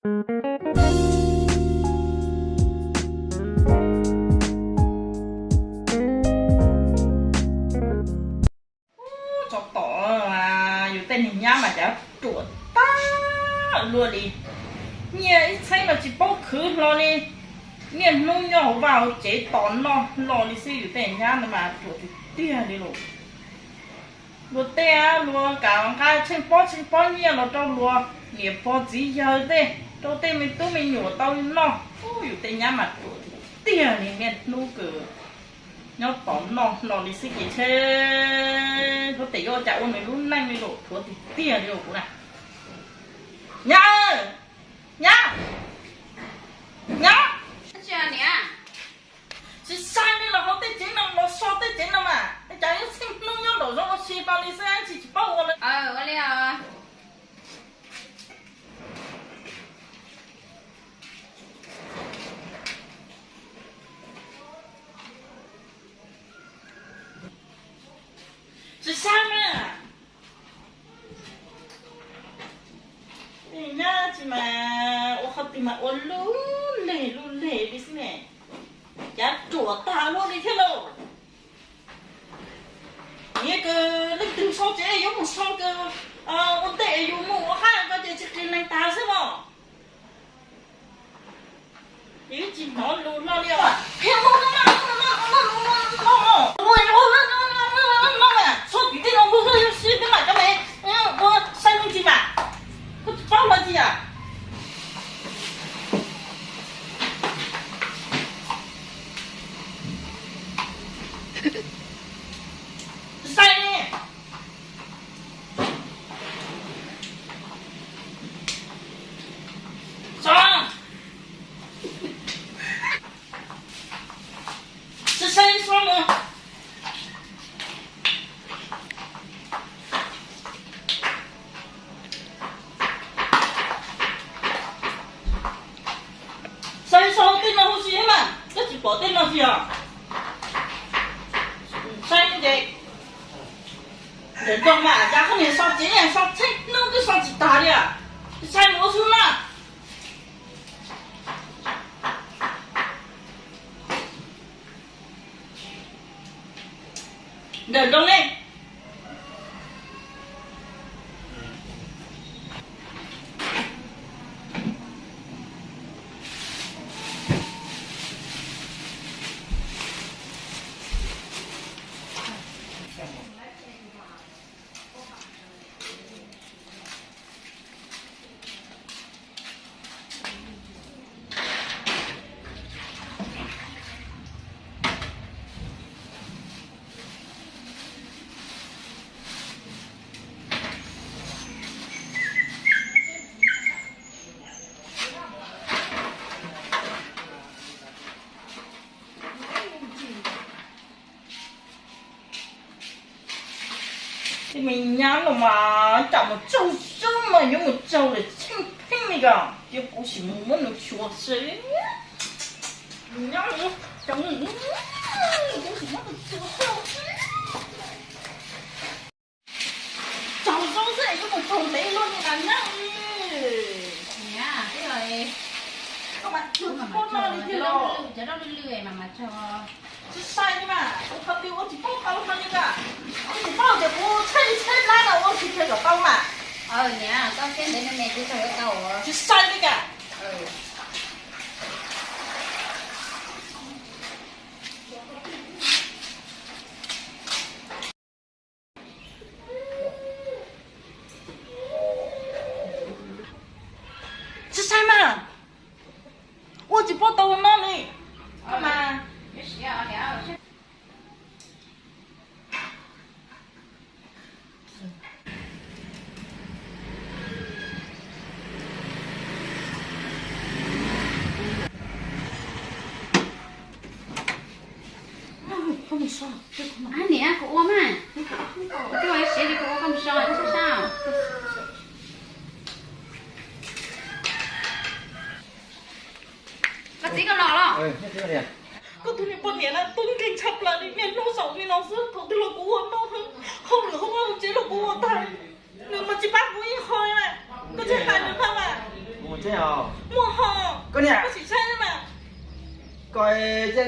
Tsov tom, yus tej niag nyab mas cas ruam tag luaj li. Nyiaj ib txheeb los tsis paub khwv hlo li. Niaj hnub nyob hauv vaj hauv tsev tos noj hlo li xwb, yus tej nyab no mas ruam tiag tiag li lawm. Luag tej luag kam nqa tsheej pob tsheej pob nyiaj los rau luag niam pog txiv yawg tej, rau tej me tub me nyuam tau noj. Yus tej nyab mas ruam tiag tiag li, niaj hnub kws nyob tos noj hlo li xwb ces ntshe luag tej yuav ua cas ua nws lub neej li lawm, ruam tiag tiag li lawm kuv na. Nyab, nyab, nyab, tsis sai li los hauv tej tsev no los so tej tsev no mas, cas ib txheej hnub nyob nraum zoov ua si hlo li xwb, tsis tsis paub ua li. Tsis saib na. Nyab tsis mas ua qhov twg mas ua lub leg lub leg li xwb ne. Cas ruam tag luaj li thiab lauj. Yog kws leej twg sau tsev yuav mus sau kws ua ntej yus mus ua qab ko ces tsis qis neeg tag xwb los. Yus tsis hnov lus hlo li os. Txhob tim tej no, yus sib teb mam cov me ua sai me ntsis mas, koj tsis paub hlo tsis yam. Sai ne. Sai, sai so mus. Sai so tej no huv si mas, koj tsis pom tej no tsis yog? Sai ces ntawm nroog mas cas koj niag so tsev so txheeb hnub twb so tsis tag li. Sai mus ua xwb na. Ntawm nroog ne. Tej me nyab no mas cas mus tsaug zog mas yuav mus tsaug lawm tsheej pheej li ko, cia kuv sim mus muab nws xyuas seb. Nyab, kuv sim muab nws xyuas seb. Tsaug zog xwb es yuav mus tsaug ntev luaj li nas nyab. Koj mas tsaug tsis paub noj li tiag los. Tsis sai li mas, kuv qhov twg ua tsis paub tau hlo li mas. Kuv tsis paub tias kuv tsheb tsheb nab no ua tsis kiag kom tau mas. Tsis sai li cas. Tsis sai mas, ua tsis paub tau noj li. Koj mas. Niam, kuv ua mas, kuv twb ua siav li, kuv ua koj mus so, koj sab sab. Koj txiv koj los los. Koj tus niag poj niam na tub nkeeg tshaj plaws li, niaj hnub zaum li no xwb, thaum twg los kuv ua noj, hauj lwm hauv vaj hauv tsev los kuv ua tag, nws mas tsis pab kuv ib qho li na. Koj tsis hais nws mas mas. Muaj hos, koj niam, koj sim saib mas. Koj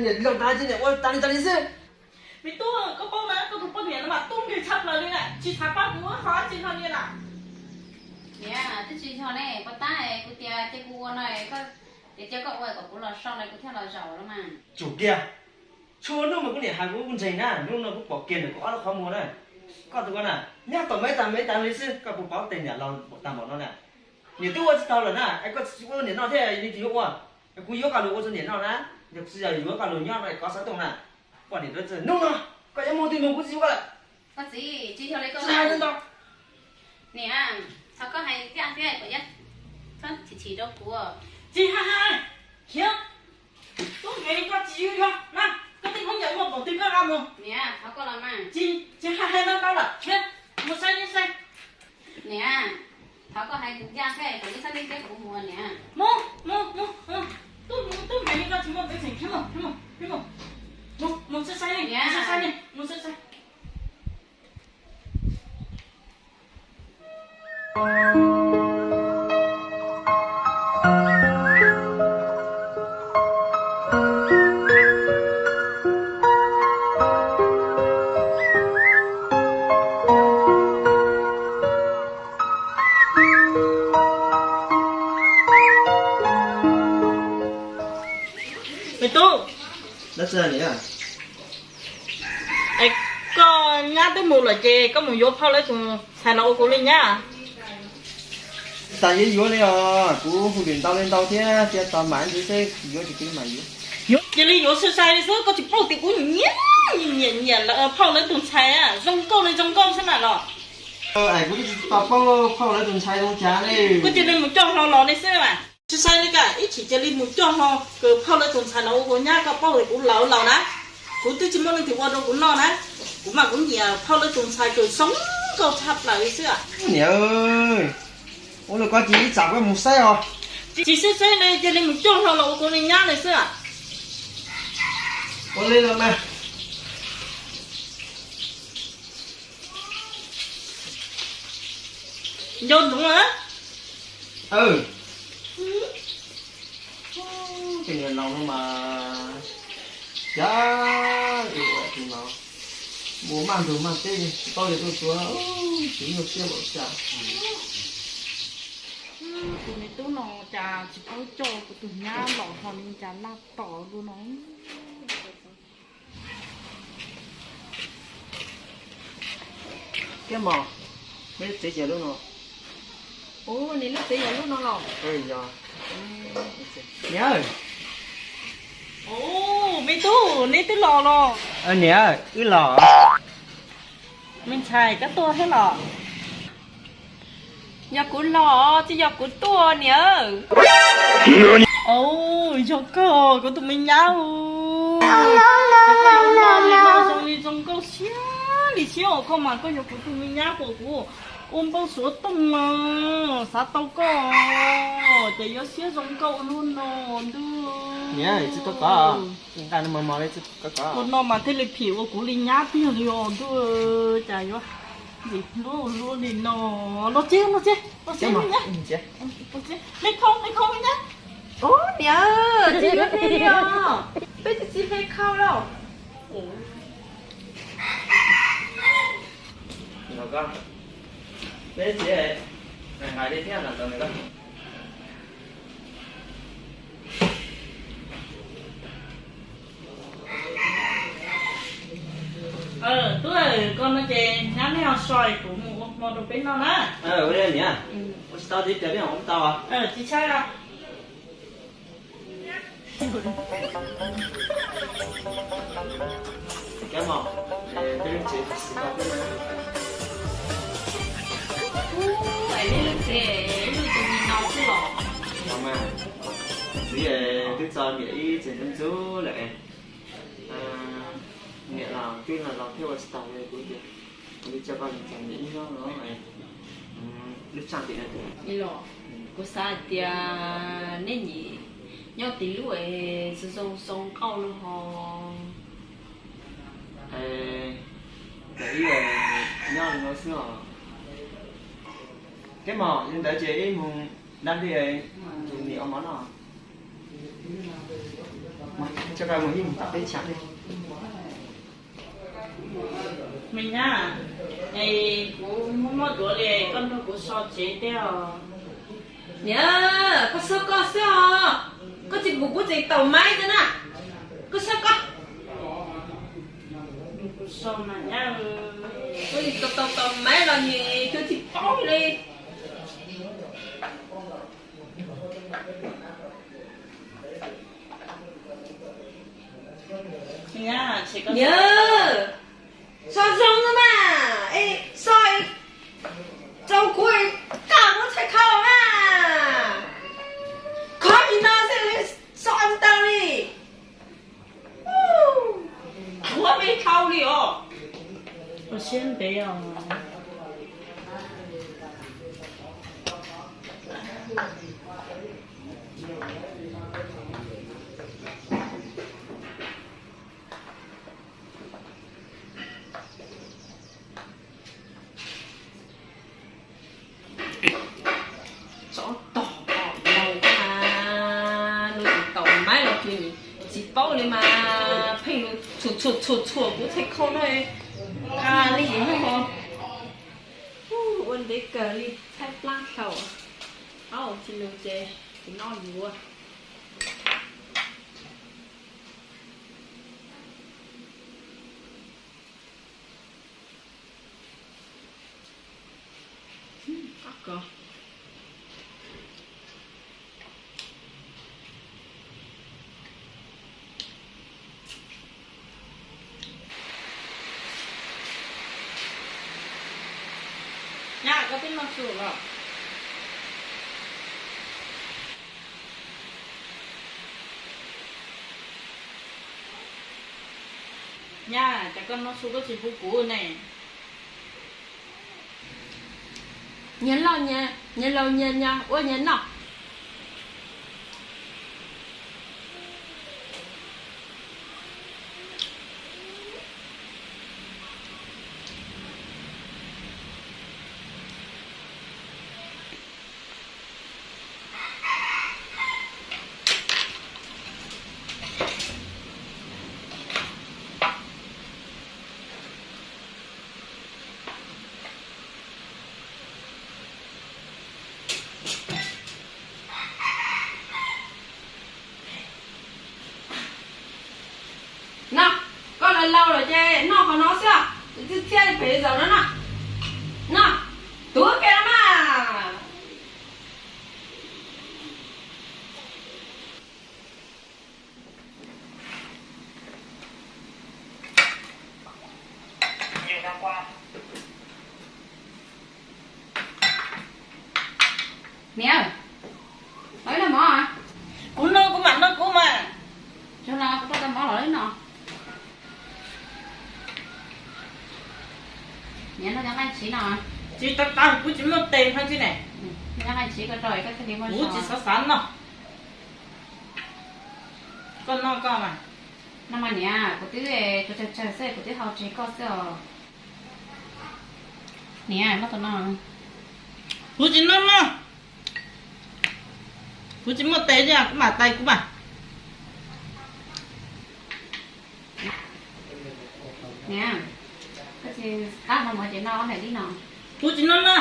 niam laus tas ces niam ua tas li tas li xwb. Me tub, koj paub na, koj tus poj niam no mas tub nkeeg tshaj plaws li na, tsis xav pab kuv qhov dab tsi no li na. Niam, twb tsis yog ne, puas tab kuv tias cia kuv ua no, koj tias cia koj ua kom kuv los so no kuv thiaj los zaum los mas. Tsum kiag, txhua hnub mas kuv niam hais kuv kuv ntseeg na, hnub no kuv pom kiag ntawm kuv ob lub qhov muag na. Koj tus ko na, nyob tom me tas me tas li xwb, koj puas paub tias niam laus tag npaum no na. Niam twb ua tsis tau lawm na, es koj tsis ua niam noj thiab li tsis yuav ua. Es kuv yuav koj lus ua rau niam noj na, yog tsis yog yuav koj lus nyob no es koj xav tooj na. Poj niam, hnub no koj yuav mus twg mus kuv tsis yuav koj lawm. Koj txiv, tsis yog li koj hais ntau. Niam, thov koj hais tiag thiab kom yog chim chim rau kuv. Tsis hais, khiav. Tub nkeeg li koj tsis yog na, koj tej hmoob yawm muaj pom twg koj qa mus. Niam, thov koj los mas. Tsis, tsis hais hais ntau ntau lawm, mus saib li saib. Niam, thov koj hais ncaj thiab kom li saib li thiab kuv mus niam. Mus, mus, mus, mus. Tub, tub nkeeg li koj tsis muaj peev xeem, khiav mus, khiav mus, khiav mus. Mus, mus saib saib li, mus saib saib li, mus saib saib. Me tub, es koj nyab twb mus lawm ces koj mus yuav phauj lawv tus ntxhais los ua kuv li nyab. Tas yuav yuav li os, kuv hu lwm ntau li ntau thiab cia tos mam ntxiv seb yuav tsis yuav mam yuav. Cia li yuav sai sai li xwb, koj tsis paub tias kuv nyiam nyiam nyiam phauj lawv tus ntxhais zoo nkauj li zoo nkauj xwb na los. Es kuv twb tsis tau paub phauj lawv tus ntxhais zoo cas li. Koj cia li mus coj hlo los li xwb mas. Tsis sai li cas, ib chim cia li mus coj hlo kawm phauj lawv tus ntxhais los ua kuv nyab, koj paub tias kuv laus laus na, kuv twb tsis muaj leej twg ua rau kuv noj na. Kuv mas kuv nyiam phauj lawv tus ntxhais kawm zoo nkauj tshaj plaws li xwb. Niam, ua li koj cia ib tsam koj mus saib os. Tsis xwb saib li, cia li mus coj hlo los ua kuv li nyab li xwb. Ua li los mas. Nco ntsoov na. Tus niam laus no mas, cas ua tus no mus maj ntug maj teb tsis paub yog tuaj tuav, tsis nyuaj siab npaum cas. Tus me tub no cas tsis paub coj kuv tus nyab los ho li cas laj tom dua no. Thiab mog, neb lub tsev yog lub no. Ua, neb lub tsev yog lub no los? Yog. Niam, ua, me tub, neb twb los los? Niam, wb los. Me ntxhais, koj tuaj thiab los? Yog kuv los, tsis yog kuv tuaj niam. Au, yog koj, kuv tus me nyab. Koj yuav noj li no zoo li zoo nkauj siab li siab os, koj mas koj yog kuv tus me nyab uas kuv ua npauj suav tooj no, xav tau koj, ces yuav siab zoo nkauj ua luaj no ntuj. Niam, tsis tau kov, nqa no mos mos li tsis tau kov. Ua no mas thiaj li phim ua kuv li nyab tiag li os ntuj, cas yuav ntxim hlub ua luaj li no. Los tsev, los tsev, los tsev me nyab. Hle khau, hle khau me nyab. Ub, niam, tsis yuav hle li os, peb tsis tsis hle khau lauj. Los koj, peb tsis nqaim li thiab los ntawd koj. Tub, koj no ces nyab nej ho so kuv mus ua hmo rau peb noj na. Ua li niam, ua tsis tau ces peb ua tau. Tsis tshaj. Kab mos, peb lub tsev tsis tau peb na. Ub, es nej lub tsev lub tus nim no xwb los? No mas, txiv twb txo niam ib tsev ntxub ntxub lawm. Niam los twb los los thiab ua tsis tau li kuv tias, kuv twb coj koj los txog niam ib hnub no, lub tshaj tim na. Kuv xav hais tias nej nyiam nyob tim lub es zoo zoo nkauj no ho. Ntawm ib nyob li no xwb os. Kab mos, yog li ntawd ces ib mus Dab li, tus niam ua mov no, coj koj mus ib mus tom peb chav li. Me nyab, es kuv muaj muaj duav li, koj nrog kuv so tsev thiab os. Niam, koj so koj xwb os, koj tsis pum kuv tseem taus maib thiab na. Koj so koj. Kuv tseem taus taus maib los nim cuag tsis paub li. Niam, so zoo xwb mas, es so rau kuv, koj muab txhais khau na. Kho li no xwb, so tsis tau li. Ua me dhau li os. Ua siab ntev os. Tsov tom tom laus mas, nws tsis taus maib los ces tsis paub li mas pheej lus txhua txhua txhua txhua kuv txhais khau no, qab li yus ho. Ua ntev kawg li txhaib plab dhau. Au, tsis lus ces kuv noj yuav. Nyab, koj twb noj su los? Nyab, cas koj noj su koj tsis hu kuv ne? Nyias laus nyias nyias nyias ua nyias noj. No, koj laus laus lawm ces noj qhov no xwb, txhiaj txhiaj pem zaum no no. No, tuav kiag no mas. Niam, los ib noj mov. Kuv noj kuv mam noj kuv mas. Zoo no kuv tuaj tau mov los ib no. Niam, noj cov nqaij ntshis no. Tsis tau tau, kuv tsis muaj tes no tsis ne. Noj cov nqaij ntshis ko rau koj thiaj li muaj zog. Kuv tsis xav xav noj. Koj noj koj mas. No mas niam, kuv twb tsawg tsawg xwb, kuv twb hau tseg koj xwb os. Niam, noj tus no. Kuv tsis noj no. Kuv tsis muaj tes li, kuv mam tais kuv mas. Niam, koj tsis qab no mov ces noj ob daim dib no. Kuv tsis noj no.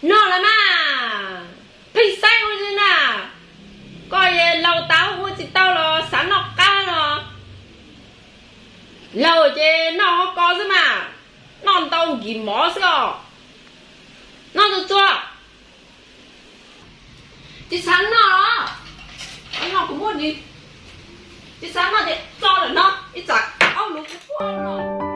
Noj lawm mas, pheej saib ua li na. Koj laus tas ua tsis tau los xav noj qab no. Laus ces noj hauv ko xwb mas, noj ntau nkim mov xwb os. Noj tsuag tsuag. Tsis xav noj los? Noj kuv muab ni. Tsis xav noj ces tso lawm no, ib tsam aub luv kuv quaj no.